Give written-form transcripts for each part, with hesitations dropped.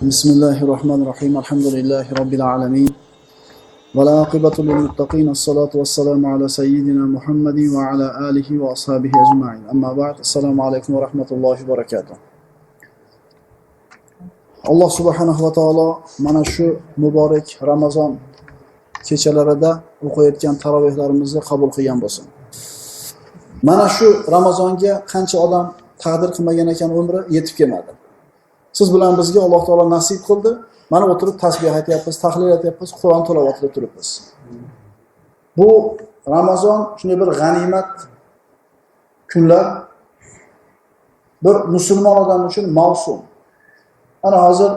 Bismillahirrohmanirrohim. Alhamdulillahi robbil alamin. Val aqibatu lil muttaqin. As-salatu vassalamu ala sayyidina Muhammadin va ala alihi va ashabihi ajma'in. Amma ba'd. Assalomu alaykum va rahmatullohi va barakatuh. Alloh subhanahu va taolo mana shu muborak Ramazon kechalarida o'qiyotgan tarovehlarimizni qabul qilgan bo'lsin. Mana shu Ramazonga qancha odam taqdir qilmagan ekan, umri yetib kelmadi. Siz bilan bizga Alloh taolo nasib qildi. Mana o'tirib tasbih aytyapmiz, tahlil aytyapmiz, Qur'on tilovatida turibmiz. Bu Ramazon shunday bir g'animat kunlar, bir musulmon odam uchun mavsum. Ana hozir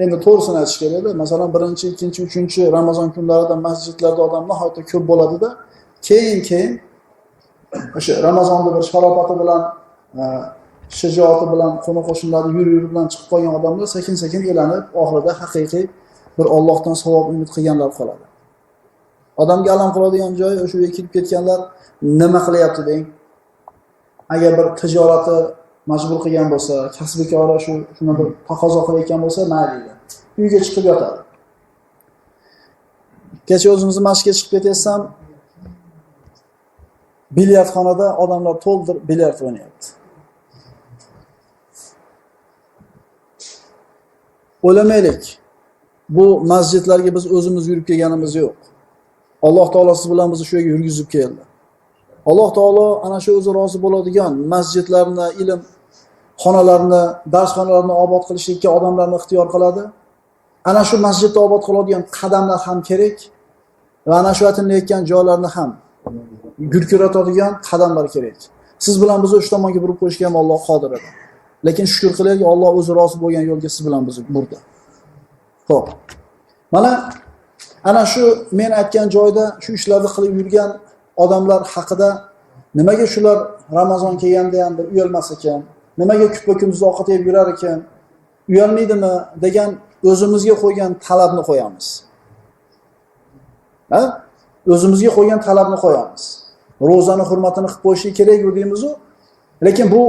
endi to'g'risini aytish kerakda, masalan, 1, 2, 3 Ramazon kunlarida masjidlarda odam nihoyatda ko'p bo'ladida, keyin o'sha Ramazonda bir sharofati bilan, shijoati bilan qo'ni qo'shnilarni yur-yur bilan chiqib qolgan odamlar sekin-sekin elanib, oxirida haqiqiy bir Allohdan savob umid qilganlar qoladi. Odamga alam qiladigan joyi o'sha uyga kirib ketganlar nima qilyapti deng. Agar bir tijorati majbur qilgan bo'lsa, kasbikori shuni bir taqozo qilayotgan bo'lsa, nima deydi? Uyga chiqib yotadi. Kecha o'zimizni masjidga chiqib ketatsam, bilyardxonada odamlar to'ldir bilyard o'ynayapti. O'ylamaylik, bu masjidlarga biz o'zimiz yurib kelganimiz yo'q. Alloh taolo siz bilan bizni shu yerga yurgizib keldi. Alloh taolo ana shu o'zi rozi bo'ladigan masjidlarni, ilm xonalarini, darsxonalarni obod qilishlikka odamlarni ixtiyor qiladi. Ana shu masjidni obod qiladigan qadamlar ham kerak va ana shu aytilayotgan joylarni ham gurkiratadigan qadamlar kerak. Siz bilan bizni o'sha tomonga burib qo'yishga ham Alloh qodir edi. Lekin shukr qilaylik, Alloh o'zi rozi bo'lgan yo'lga siz bilan bizni burdi. Xo'p. Mana ana shu men aytgan joyda shu ishlarni qilib yurgan odamlar haqida nimaga shular Ramazon kelganda ham bir uyalmas ekan, nimaga kupa-kunduz ovqat yeb yurar ekan, uyalmaydimi degan o'zimizga qo'ygan talabni qo'yamiz. Ha? O'zimizga qo'ygan talabni qo'yamiz. Ro'zani hurmatini qilib qo'yishi kerak-ku deymiz-u, lekin bu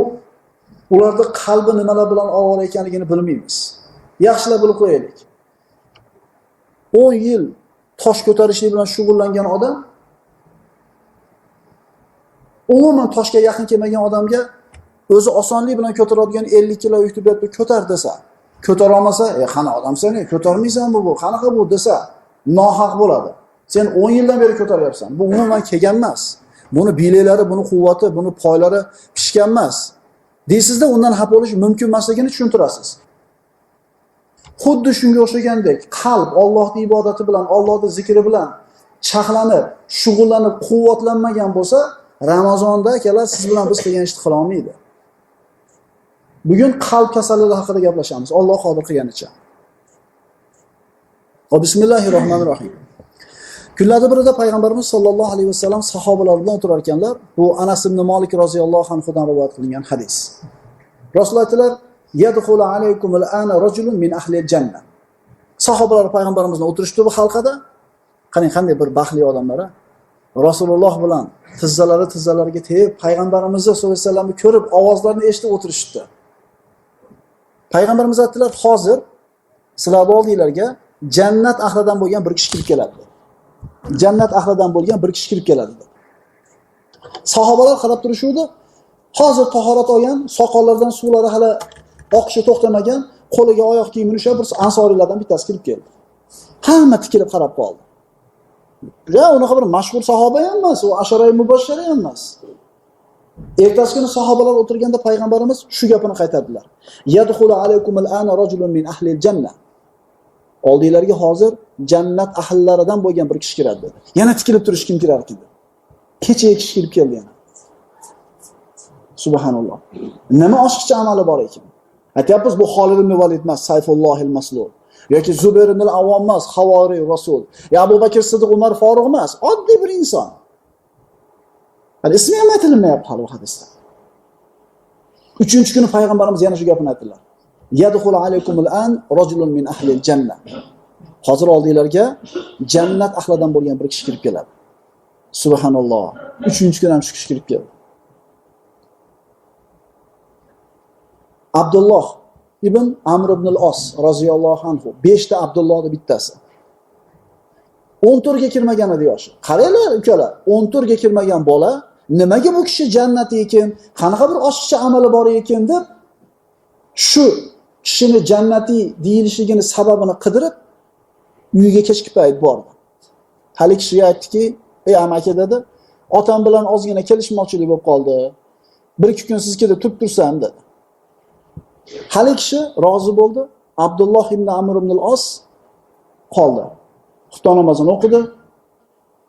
ularda qalbi nimalar bilan ovora ekanligini bilmaymiz. Yaxshilab bilib qo'yaylik. 10 yil tosh ko'tarishlik bilan shug'ullangan odam umuman toshga yaqin kelmagan odamga o'zi osonlik bilan ko'taradigan 50 kilo yukni berib ko'tar desa, ko'tara olmasa, qani odamsan, ko'tarmaysanmi bu, qanaqa bu desa, nohaq bo'ladi. Sen 10 yildan beri ko'taryapsan. Bu umuman kelgan emas. Buni bilaklari, buni quvvati, buni poylari pishgan emas. Deysizda undan xafa bo'lish mumkin emasligini tushuntirasiz. Xuddi shunga o'xshagandek, qalb Allohning ibodati bilan, Allohning zikri bilan chaqlanib, shug'ullanib, quvvatlanmagan bo'lsa, Ramazonda akalar siz bilan biz qilgan ishni qila olmaydi. Bugun qalb kasalligi haqida gaplashamiz, Alloh qodir qilganicha. Bismillahirrohmanirrohim. Kunlarda birida payg'ambarimiz sollallohu alayhi vasallam sahobalar bilan o'tirar ekanlar. Bu Anas ibn Malik roziyallohu anhudan rivoyat qilingan hadis. Rasululloh aytdilar: "Yadkhulu alaykumul ana rajulun min ahli janna." Sahobalar payg'ambarimiz bilan o'tirishdi bu halqada. Qarang, qanday bir baxtli odamlar. Rasululloh bilan tizzalari tizzalariga tegib, payg'ambarimiz sollallohu alayhi vasallamni ko'rib, ovozlarini eshitib o'tirishdi. Payg'ambarimiz aytdilar: "Hozir sizlarning oldingizga jannat ahlidan bo'lgan bir kishi kirib keladi." Jannat ahlidan bo'lgan bir kishi kirib keladi. Sahobalar qarab turishuvdi. Hozir tahorat olgan, soqollaridan suvlari hali oqishi to'xtamagan, qo'liga oyoq kiyimini ushlab bir ansoriylardan bittasi kirib keldi. Hamma tikilib qarab qoldi. Ya unaqa bir mashhur sahoba ham emas, u asharai mubashshara ham emas. Ertasi kuni sahobalar o'tirganda payg'ambarimiz shu gapini qaytardilar. Yadkhulu alaykumul ana rajulun min ahlil janna. Oldinglarga hozir jannat ahllaridan bo'lgan bir kishi kiradi dedi. Yana tikilib turish kim kirar ekan? Kecha kishi kirib keldi yana. Subhanalloh. Nima oshiqcha amali bor ekan? Aytyapmiz, bu Xolid ibn Valid emas, Sayfullohil Maslul yoki Zubayr ibn al-Avvom emas, Havoriy Rasul. Ya Abu Bakr Siddiq, Umar Faruq emas, oddiy bir inson. Hali ismi ham aytilmayapti hali bu hadisda. 3-kuni payg'ambarimiz yana shu gapini aytdilar. Yadkhulu alaykumul an rajulun min ahlil janna. Hozir oldinglarga jannat ahlidan bo'lgan bir kishi kirib keladi. Subhanalloh. 3-kuni ham shu kishi kirib keldi. Abdulloh ibn Amr ibn al-Os roziyallohu anhu, 5 ta Abdullohning bittasi. 14 ga kirmagan edi yoshi. Qaranglar ukalar, 14 ga kirmagan bola nimaga bu kishi jannati ekan, qanaqa bir oshiqcha amali bor ekan deb shu kishini jannati deyilishligini sababini qidirib uyiga kechki payt bordi. Hali kishiga aytdiki, "Ey amaki" dedi, "Otam bilan ozgina kelishmovchilik bo'lib qoldi. 1-2 kun sizga turib tursam" dedi. Hali kishi rozi bo'ldi. Abdulloh ibn Amr ibn al-Os qoldi. Xufton namozini o'qidi,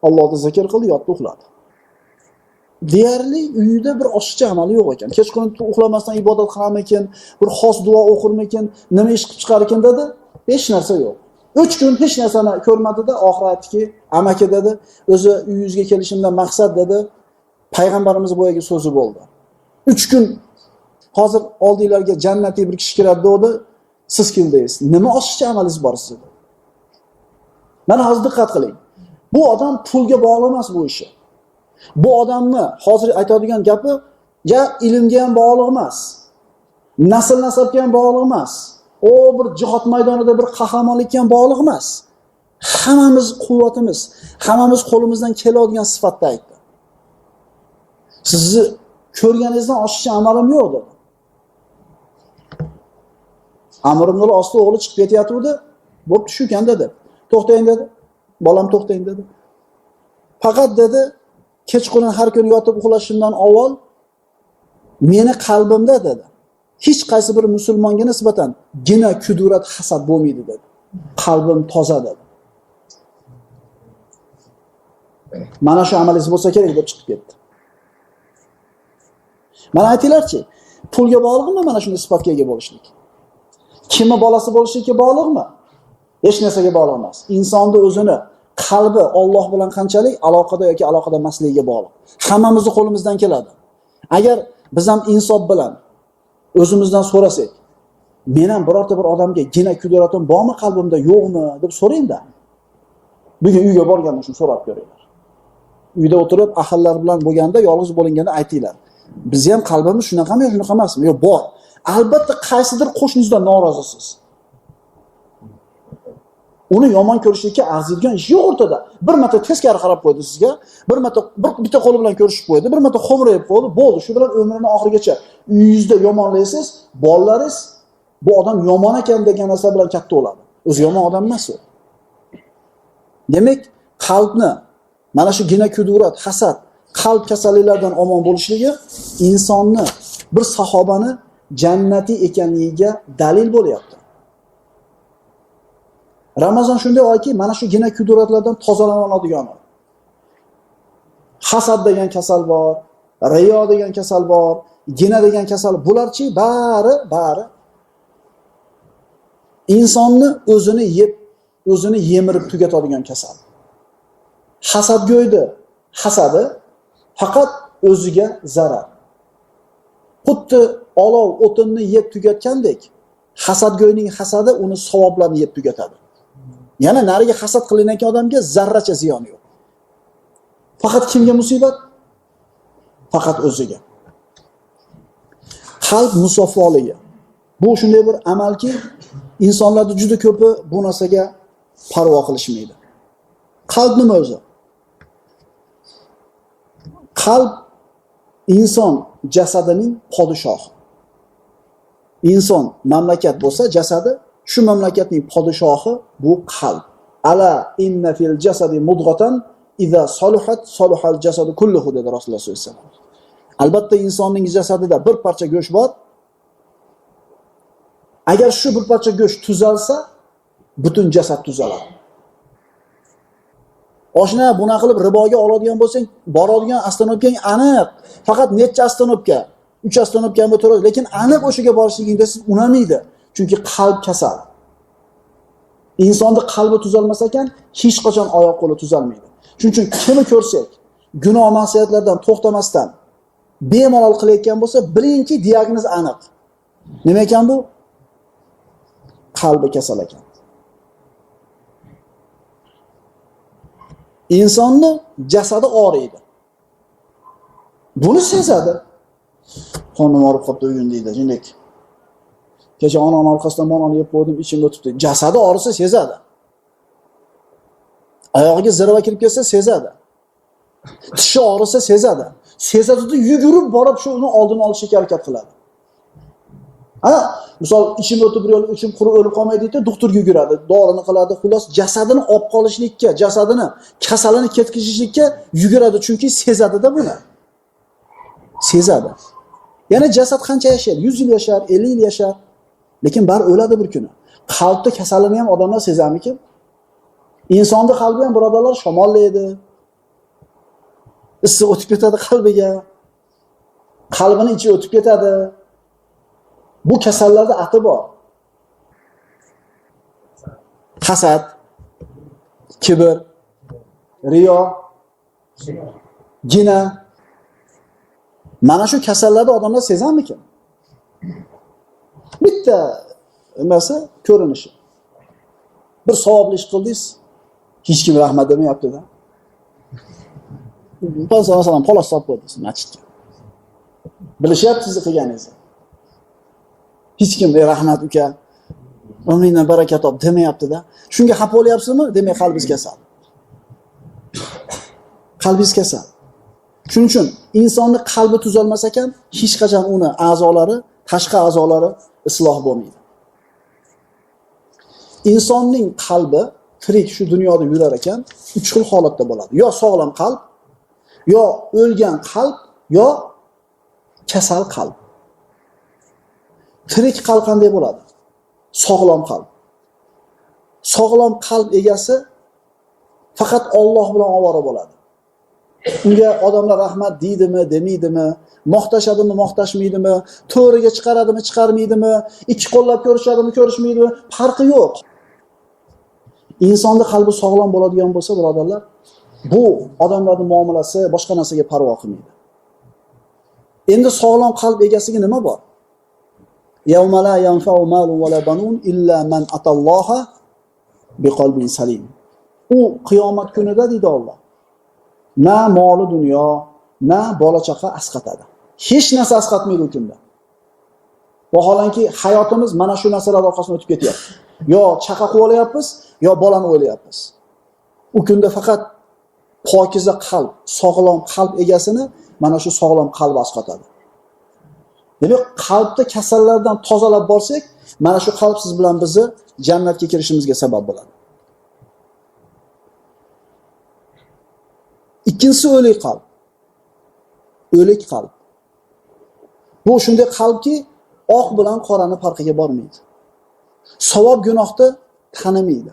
Allohni zikr qildi, yotdi, uxladi. Deyarli uyida bir oshiqcha amali yo'q ekan. Kechqurun uxlamasdan ibodat qilarmikin, bir xos duo o'qirmikin, nima ish qilib chiqar ekan dedi, hech narsa yo'q. 3 kun hech narsani ko'rmadida, oxiri aytdiki, amaki dedi, o'zi uyingizga kelishimdan maqsad dedi, payg'ambarimiz boyagi so'zi bo'ldi. 3 kun hozir oldinglarga jannatiy bir kishi kiradi dedi, siz keldingiz. Nima oshiqcha amalingiz bor sizda? Mana hozir diqqat qiling. Bu odam pulga bog'liq emas bu ishi. Bu odamni hozir aytadigan gapi ya ilmga ham bog'liq emas, nasl nasabga ham bog'liq emas, o bir jihod maydonida bir qahramonlikka ham bog'liq emas. Hammamiz quvvatimiz, hammamiz qo'limizdan keladigan sifatda aytdi. Sizni ko'rganingizdan oshiqcha amalim yo'q dedi. Amr ibn al-Osning o'g'li chiqib ketayotgandi, bo'pti shu ekan dedi. To'xtang dedi. Bolam to'xtang dedi. Faqat dedi, kechqurun har kuni yotib uxlashimdan avval meni qalbimda dedi, hech qaysi bir musulmonga nisbatan gina, kudurat, hasad bo'lmaydi dedi. Qalbim toza dedi. Mana shu amalingiz bo'lsa kerak deb chiqib ketdi. Mana aytinglarchi, pulga bog'liqmi mana shunday sifatga ega bo'lishlik? Kimni bolasi bo'lishlikka bog'liqmi? Hech narsaga bog'liq emas. Insonni o'zini qalbi Alloh bilan qanchalik aloqada yoki aloqada emasligiga bog'liq. Hammamizni qo'limizdan keladi. Agar biz ham insof bilan o'zimizdan so'rasak, men ham birorta bir odamga gina kuduratim bormi qalbimda, yo'qmi deb so'rang-da. Bugun uyga borganda shuni so'rab ko'ringlar. Uyda o'tirib ahillar bilan bo'lganda, yolg'iz bo'linganda aytinglar. Biz ham qalbimiz shunaqami yo shunaqa emasmi? Yo'q, bor. Albatta qaysidir qo'shningizdan norozisiz. Uni yomon ko'rishlikka arziydigan ish yo'q o'rtada. Bir marta teskari qarab qo'ydi sizga, bir marta bitta qo'li bilan ko'rishib qo'ydi, bir marta xo'mrayib qo'ydi, bo'ldi. Shu bilan umrini oxirigacha uyingizda yomonlaysiz, bolalaringiz bu odam yomon ekan degan narsa bilan katta bo'ladi. O'zi yomon odam emas u. Demak, qalbni mana shu gina, kudurat, hasad, qalb kasalliklaridan omon bo'lishligi insonni, bir sahobani jannati ekanligiga dalil bo'lyapti. Ramazon shunday oyki, mana shu gina kuduratlardan tozalanadigan oy. Hasad degan kasal bor, riyo degan kasal bor, gina degan kasal, bularchi bari insonni o'zini yeb, o'zini yemirib tugatadigan kasal. Hasadgo'ydi, hasadi faqat o'ziga zarar. Xuddi olov o'tinni yeb tugatgandek, hasadgo'yning hasadi uni savoblarini yeb tugatadi. Yana nariga hasad qilinayotgan odamga zarracha ziyoni yo'q. Faqat kimga musibat? Faqat o'ziga. Qalb musaffoligi. Bu shunday bir amalki, insonlarda juda ko'pi bu narsaga parvo qilishmaydi. Qalb nima o'zi? Qalb inson jasadining podshohi. Inson mamlakat bo'lsa, jasadi shu mamlakatning podshohi bu qalb. Ala inna fil jasadi mudghatan iza saluhat saluhal jasadu kulluhu dedi Rasululloh sollallohu alayhi vasallam. Albatta insonning jasadida bir parcha go'sht bor. Agar shu bir parcha go'sht tuzalsa, butun jasad tuzaladi. Oshna buna qilib riboga oladigan bo'lsang, boradigan ostanovkang aniq. Faqat necha ostanovka? 3 ostanovkami turadi, lekin aniq o'shaga borishligingda siz unamaydi. Chunki qalb kasal. Insonning qalbi tuzalmas ekan, hech qachon oyoq qo'li tuzalmaydi. Shuning uchun kimni ko'rsak, gunoh ma'siyatlardan to'xtamasdan bemalol qilayotgan bo'lsa, bilingki diagnoz aniq. Nima ekan bu? Qalbi kasal ekan. Insonni jasadi og'riydi. Buni sezadi. Qonim og'rib qolibdi bugun deydi, shunday. Kecha onani orqasidan manoni yeb qo'ydim, ichim o'tibdi. Jasadi og'risa sezadi. Oyog'iga zarba kirib ketsa sezadi. Tishi og'risa sezadi. Sezadida yugurib borib shu uni oldini olishga harakat qiladi. Ha, misol ichim o'tib bir yo'l, ichim qurib o'lib qolmay deydi, doktorga yuguradi, dorini qiladi, xullas jasadini olib qolishlikka, jasadini, kasalini ketkizishlikka yuguradi, chunki sezadi-da buni. Sezadi. Yana jasad qancha yashaydi? 100 yil yashar, 50 yil yashar, lekin bari o'ladi bir kuni. Qalbda kasalini ham odamlar sezamikin? Insonni qalbi ham birodarlar shamollaydi. Issiq o'tib ketadi qalbiga. Qalbini ichi o'tib ketadi. Bu kasallarda ati bor. Hasad, kibr, riyo, gina. Mana shu kasallarda odamlar sezamikin? Bitta nimasi ko'rinishi. Bir savobli ish qildingiz, hech kim rahmat demayapti-da. Masalan, palos solib qo'ydingiz masjidga. Bilishyapti sizni qilganingizni. Hech kim rahmat uka, umringdan baraka top demayapti-da. Shunga xafa bo'lyapsizmi? Demak, qalbingiz kasal. Qalbingiz kasal. Shuning uchun insonning qalbi tuzalmas ekan, hech qachon uni a'zolari, tashqi a'zolari isloh bo'lmaydi. Insonning qalbi tirik shu dunyoda yurar ekan, uch xil holatda bo'ladi. Yo sog'lom qalb, yo o'lgan qalb, yo kasal qalb. Tirik qalb qanday bo'ladi? Sog'lom qalb. Sog'lom qalb egasi faqat Alloh bilan ovora bo'ladi. Unga odamlar rahmat deydimi, demaydimi, maqtashadimi, maqtashmaydimi, to'riga chiqaradimi, chiqarmaydimi, ikki qo'llab ko'rishadimi, ko'rishmaydimi, farqi yo'q. Insonning qalbi sog'lom bo'ladigan bo'lsa, birodarlar, bu odamlarning muomalasi boshqa narsaga parvo qilmaydi. Endi sog'lom qalb egasiga nima bor? Yawma la yanfa'u malun va la banun illa man atalloha biqalbin salim. U qiyomat kunida deydi Alloh, na moli dunyo, na bola chaqa asqatadi. Hech narsa asqatmaydi u kunda. Vaholanki hayotimiz mana shu narsalar orqasidan o'tib ketyapti. Yo chaqa quvalayapmiz, yo bolani o'ylayapmiz. U kunda faqat pokiza qalb, sog'lom qalb egasini mana shu sog'lom qalb asqatadi. Demak, qalbda kasallardan tozalab borsak, mana shu qalb siz bilan bizni jannatga kirishimizga sabab bo'ladi. Ikkinchisi o'lik qalb. O'lik qalb. Bu shunday qalbki, oq bilan qorani farqiga bormaydi. Savob gunohni tanimaydi.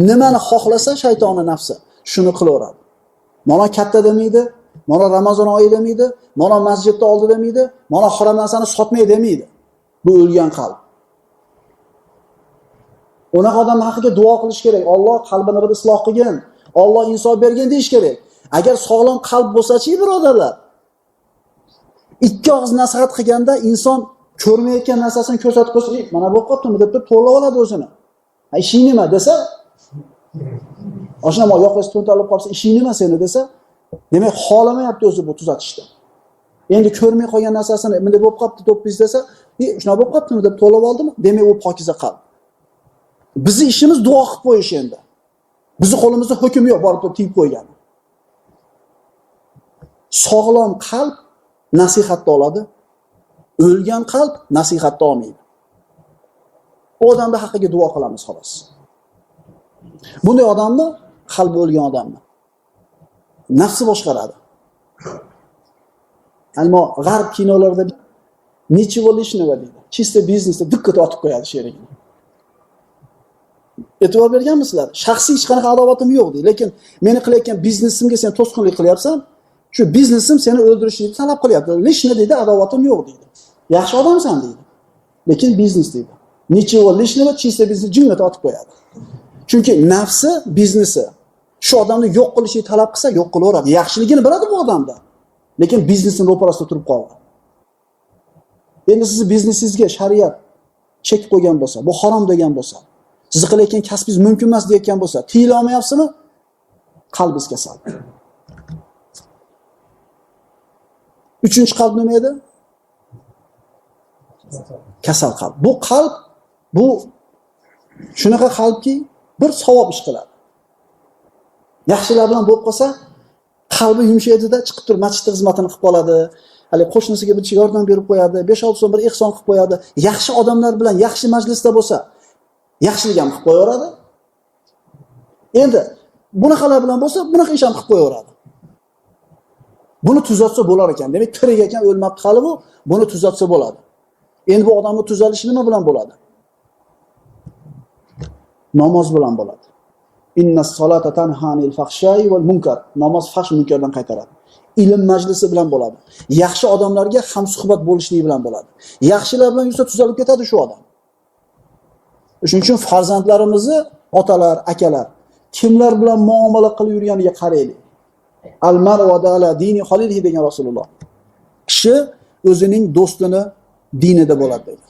Nimani xohlasa shaytoni nafsi shuni qilaveradi. Mana katta demaydi, mana Ramazon oyi demaydi, mana masjidda oldi demaydi, mana harom narsani sotmay demaydi. Bu o'lgan qalb. Unaqa odam haqiga duo qilish kerak. Alloh qalbini bir isloh qilgin, Alloh insof bergin deyish kerak. Agar sog'lom qalb bo'lsa-chi, birodarlar, ikki og'iz nasihat qilganda inson ko'rmayotgan narsasini ko'rsatib qo'ysa, mana bu qoptimi deb turib to'g'rilab oladi o'zini. Ha, ishing nima desa, oshna yoqasi to'ntalib qolsa, ishing nima seni desa, demak xohlamayapti o'zi bu tuzatishni. Endi ko'rmay qolgan narsasini bunday bo'lib qopti to'ppiz desa, shunaqa bo'lib qoptimi deb to'g'rilab oldimi? Demak u pokiza qalb. Bizi ishimiz duo qilib qo'yish endi. Bizi qo'limizda hukm yo'q, borib turib tiyib qo'ygan. Sog'lom qalb nasihatni oladi, o'lgan qalb nasihatni olmaydi. U odamni haqqiga duo qilamiz xolos. Bunday odamni, qalbi o'lgan odamni nafsi boshqaradi. Ammo g'arb kinolarida ничего лишнего deydi. Чисто biznesda diqqat otib qo'yadi sherigini. E'tibor berganmisizlar? Shaxsiy hech qanaqa adovatim yo'q deydi, lekin meni qilayotgan biznesimga sen to'sqinlik qilyapsan. Shu biznesim seni o'ldirishni talab qilyapti. Lishni deydi, adovatim yo'q deydi. Yaxshi odamsan deydi. Lekin biznes deydi. Ничего лишнего, чисто biznes jimgina otib qo'yadi. Chunki nafsi biznesi shu odamni yo'q qilishni talab qilsa, yo'q qilaveradi. Yaxshiligini biladi bu odamda. Lekin biznesning ro'parasida turib qoldi. Endi sizni biznesingizga shariat chek qo'ygan bo'lsa, bu harom degan bo'lsa, sizni qilayotgan kasbingiz mumkin emas deyotgan bo'lsa, tiyila olmayapsizmi? Qalbingiz kasal. Uchinchi qalb nima edi? Kasal qalb. Bu qalb, bu shunaqa qalbki, bir savob ish qiladi. Yaxshilar bilan bo'lib qolsa, qalbi yumshaydi-da, chiqib turib masjidda xizmatini qilib qoladi. Hali qo'shnisiga bir yordam berib qo'yadi, 5-6 so'm bir ehson qilib qo'yadi. Yaxshi odamlar bilan yaxshi majlisda bo'lsa, yaxshilik ham qilib qo'yaveradi. Endi bunaqalar bilan bo'lsa, bunaqa ish ham qilib qo'yaveradi. Buni tuzatsa bo'lar ekan. Demak, tirik ekan, o'lmabdi hali bu, buni tuzatsa bo'ladi. Endi bu odamning tuzalishi nima bilan bo'ladi? Namoz bilan bo'ladi. Innas solata tanha anil fahsha'i val munkar. Namoz fahsh munkardan qaytaradi. Ilm majlisi bilan bo'ladi. Yaxshi odamlarga hamsuhbat bo'lishlik bilan bo'ladi. Yaxshilar bilan yursa tuzalib ketadi shu odam. Shuning uchun farzandlarimizni otalar, akalar kimlar bilan muomala qilib yurganiga qaraylik. Al-mar'u ala dini xalilihi degan Rasululloh. Kishi o'zining do'stini dinida bo'ladi degan.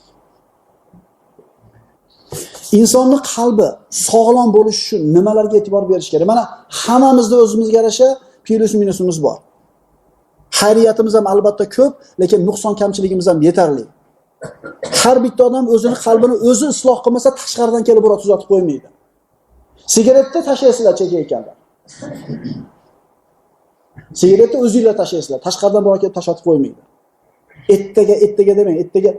Insonning qalbi sog'lom bo'lishi uchun nimalarga e'tibor berish kerak? Mana hammamizda o'zimizga yarasha plyus minusimiz bor. Xayriyatimiz ham albatta ko'p, lekin nuqson kamchiligimiz ham yetarli. Har bitta odam o'zini qalbini o'zi isloh qilmasa, tashqaridan kelib birov tuzatib qo'ymaydi. Sigaretni tashlaysizlar chekayotganlar. Sigaretni o'zinglar tashlaysizlar, tashqaridan birov kelib tashlatib qo'ymaydi. Ertaga demang, ertaga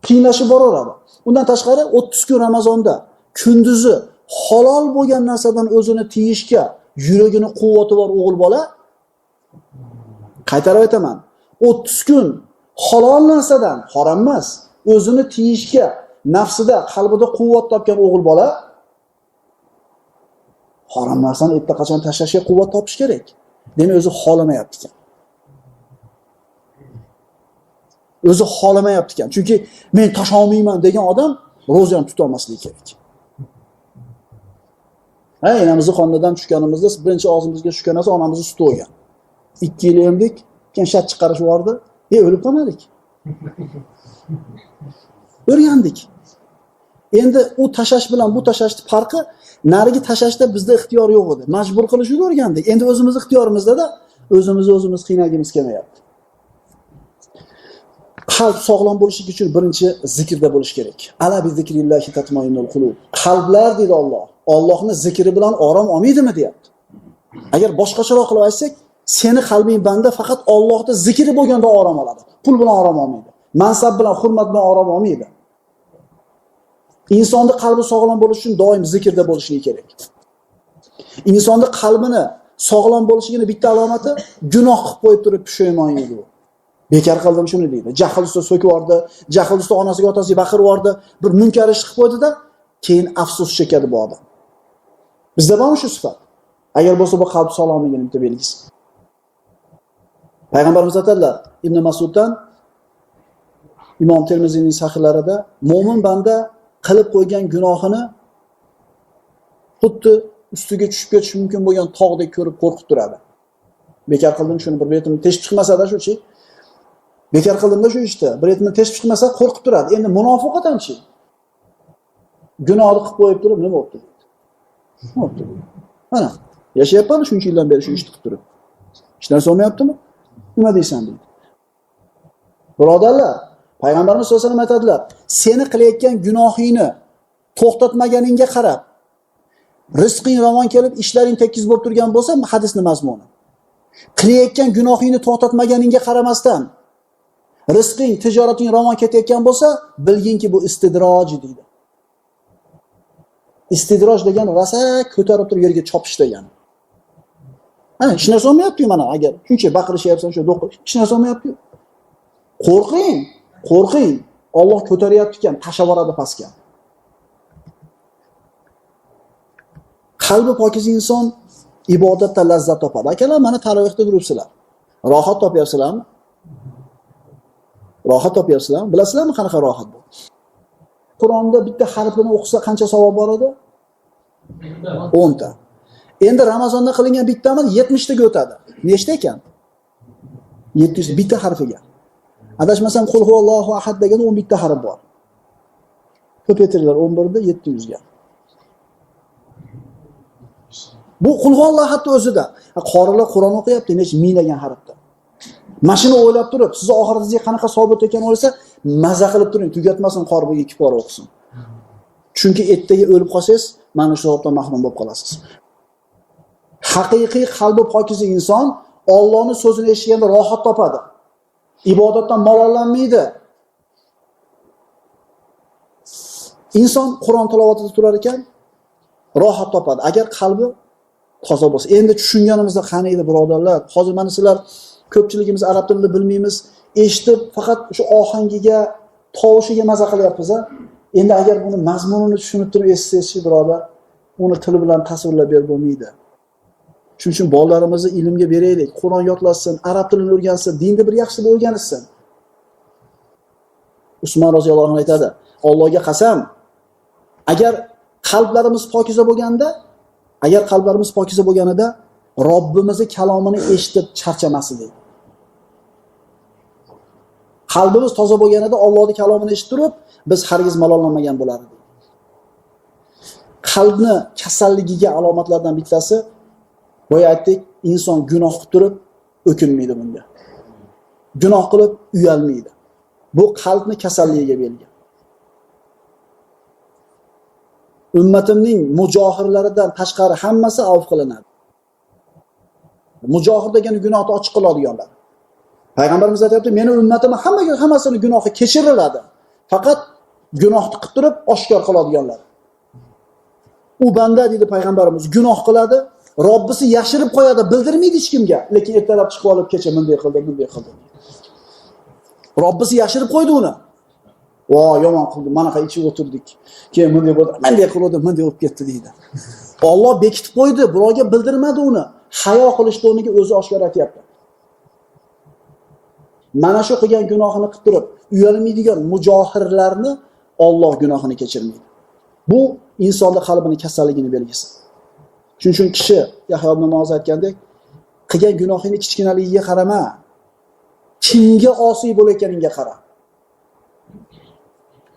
qiynashib boraveradi. Undan tashqari 30 kun Ramazonda kunduzi halol bo'lgan narsadan o'zini tiyishga yuragini quvvati bor o'g'il bola, qaytarib aytaman, 30 kun halol narsadan, harom emas, o'zini tiyishga nafsida, qalbida quvvat topgan o'g'il bola harom narsani erta qachon tashlashga quvvat topish kerak. Demak, o'zi xohlamayapti ekan. O'zi xohlamayapti ekan. Chunki men tasha olmayman degan odam ro'za ham tuta olmasligi kerak. Ha, enamizni xonnadan tushganimizda birinchi og'zimizga tushgan narsa onamizni suti bo'lgan. 2 yil emdik, keyin shat chiqarishib yubordi. O'lib qolmadik. O'rgandik. Endi u tashash bilan bu tashashning farqi, narigi tashashda bizda ixtiyor yo'q edi. Majbur qilishni o'rgandik. Endi o'zimiz ixtiyorimizda-da, o'zimizni o'zimiz qiynagimiz kelmayapti. Qalb sog'lom bo'lishi uchun birinchi zikrda bo'lish kerak. Ala bi zikrillahi tatmainnul qulub. Qalblar deydi Alloh. Allohning zikri bilan orom olmaydimi deyapti. Agar boshqacharoq qilib aytsak, seni qalbing banda faqat Allohning zikri bo'lganda orom oladi. Pul bilan orom olmaydi. Mansab bilan, hurmat bilan orom olmaydi. Insonning qalbi sog'lom bo'lishi uchun doim zikrda bo'lishi kerak. Insonning qalbini sog'lom bo'lishining bitta alomati gunoh qilib qo'yib turib pushaymon yeydi u. Bekor qildim shuni deydi. Jahl ustida so'kib yubordi, jahl ustida onasiga otasiga baqirib yubordi, bir munkar ish qilib qo'ydi-da, keyin afsus chekadi bu odam. Bizda bormi shu sifat? Agar bo'lsa bu qalb sog'lomligining bitta belgisi. Payg'ambarimiz aytadilar, Ibn Mas'uddan Imom Termiziyning sahihlarida mo'min banda qilib qo'ygan gunohini xuddi ustiga tushib ketishi mumkin bo'lgan tog'dek ko'rib qo'rqib turadi. Bekor qildim shuni, bir betimni teshib chiqmasa-da shu-chi. Bekor qildimda shu ishni, bir betimni teshib chiqmasa qo'rqib turadi. Endi munofiq odamchi gunohni qilib qo'yib turib nima bo'pti deydi. Nima bo'pti? Mana yashayapman shuncha yildan beri shu ishni qilib turib. Hech narsa olmayaptimi? Nima deysan deydi. Birodarlar, Payg'ambarimiz sollallohu alayhi vasallam aytadilar, seni qilayotgan gunohingni to'xtatmaganingga qarab, rizqing ravon kelib, ishlaring tekis bo'lib turgan bo'lsa, hadisning mazmuni. Qilayotgan gunohingni to'xtatmaganingga qaramasdan, rizqing, tijorating ravon ketayotgan bo'lsa, bilginki bu istidroj deydi. Istidroj degani rosa ko'tarib turib yerga chopish degani. Ha, hech narsa olmayapti-yu mana agar shuncha baqirishyapsan, shu do'q, hech narsa olmayapti-yu. Qo'rqing, qo'rqing. Alloh ko'taryapti ekan, tashlab yuboradi pastga. Qalbi pokiz inson ibodatda lazzat topadi. Akalar, mana tarovihda turibsizlar. Rohat topyapsizlarmi? Rohat topyapsizlarmi? Bilasizlarmi qanaqa rohat bu? Qur'onda bitta harfini o'qisa qancha savob bor edi? 10 ta. Endi Ramazonda qilingan bitta amal 70 taga o'tadi. Nechta ekan? 700 bitta harfiga. Adashmasam qul huvallohu ahad degan 11 ta harf bor. Ko'paytiringlar 11 da 700 ga. Bu qul huvallohu ahadning o'zida. Qorilar Qur'on o'qiyapti, necha minglagan harfda. Mana shuni o'ylab turib, sizni oxiratingizga qanaqa savob ekanini o'ylasa, maza qilib turing, tugatmasin, qori bugun 2 pora o'qisin. Chunki ertaga o'lib qolsangiz, mana shu savobdan mahrum bo'lib qolasiz. Haqiqiy qalbi pokiza inson Allohning so'zini eshitganda rohat topadi. Ibodatdan malollanmaydi. Inson Qur'on tilovatida turar ekan, rohat topadi agar qalbi toza bo'lsa. Endi tushunganimizda qani edi birodarlar? Hozir mana sizlar ko'pchiligimiz arab tilini bilmaymiz, eshitib faqat shu ohangiga, tovushiga maza qilyapmiz-a. Endi agar buni mazmunini tushunib turib eshitsangiz, birodar, uni tili bilan tasvirlab berib bo'lmaydi. Shuning uchun bolalarimizni ilmga beraylik, Qur'on yodlasin, arab tilini o'rgansin, dinni bir yaxshi o'rganishsin. Usmon roziyallohu anhu aytadi: Allohga qasam, agar qalblarimiz pokiza bo'lganda, agar qalblarimiz pokiza bo'lganida Robbimizning kalomini eshitib charchamas edik. Qalbimiz toza bo'lganida Allohning kalomini eshitib turib, biz hargiz malollanmagan bo'lar edik. Qalbni kasalligiga alomatlardan bittasi, boya aytdik, inson gunoh qilib turib o'kinmaydi bunga. Gunoh qilib uyalmaydi. Bu qalbni kasalligiga belgi. Ummatimning mujohirlaridan tashqari hammasi avf qilinadi. Mujohir degani gunohni ochiq qiladiganlar. Payg'ambarimiz aytayapti, meni ummatim hammasini gunohi kechiriladi. Faqat gunohni qilib turib oshkor qiladiganlar. U banda dedi payg'ambarimiz, gunoh qiladi, Robbisi yashirib qo'yadi, bildirmaydi hech kimga, lekin ertalab chiqib olib kecha bunday qildi, bunday qildi. Robbisi yashirib qo'ydi uni. Vo, yomon qildi, manaqa ichib o'tirdik. Keyin bunday bo'ldi, bunday qildi, bunday bo'lib ketdi deydi. Alloh bekitib qo'ydi, birovga bildirmadi uni. Hayo qilishni o'rniga o'zi oshkor aytyapti. Mana shu qilgan gunohini qilib turib, uyalmaydigan mujohirlarni Alloh gunohini kechirmaydi. Bu insonning qalbini kasalligini belgisi. Shuning uchun kishi Yahyo ibn Muoz aytgandek, qilgan gunohini kichkinaligiga qarama, kimga osiy bo'layotganingga qara.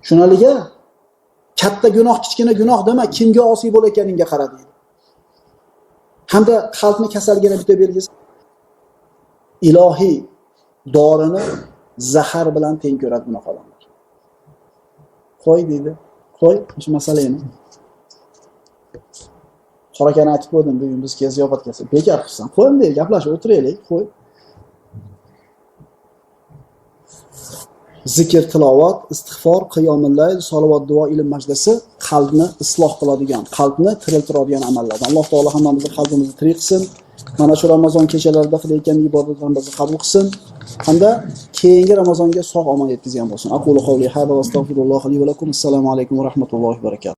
Shunaliga katta gunoh, kichkina gunoh dema, kimga osiy bo'layotganingga qara deydi. Hamda qalbni kasalligini bitta belgisi, ilohiy dorini zahar bilan teng ko'radi bunaqa odamlar. Qo'y deydi, qo'y shu masalani. Qorakani aytib qo'ydim, bugun biz kelsa ziyofat kelsa, bekor qilsan, qo'yim deydi, gaplashib o'tiraylik, qo'y. Zikr, tilovat, istig'for, qiyomul layl, salovat, duo, ilm majlisi qalbni isloh qiladigan, qalbni tiriltiradigan amallardan. Alloh taolo hammamizni qalbimizni tirik qilsin. Mana shu Ramazon kechalarida qilayotgan ibodatlarimizni qabul qilsin hamda keyingi Ramazonga sog' omon yetkazgan bo'lsin. Aqulu qawli hada va astag'firulloh li va lakum. Assalomu alaykum va rahmatullohi va barakatuh.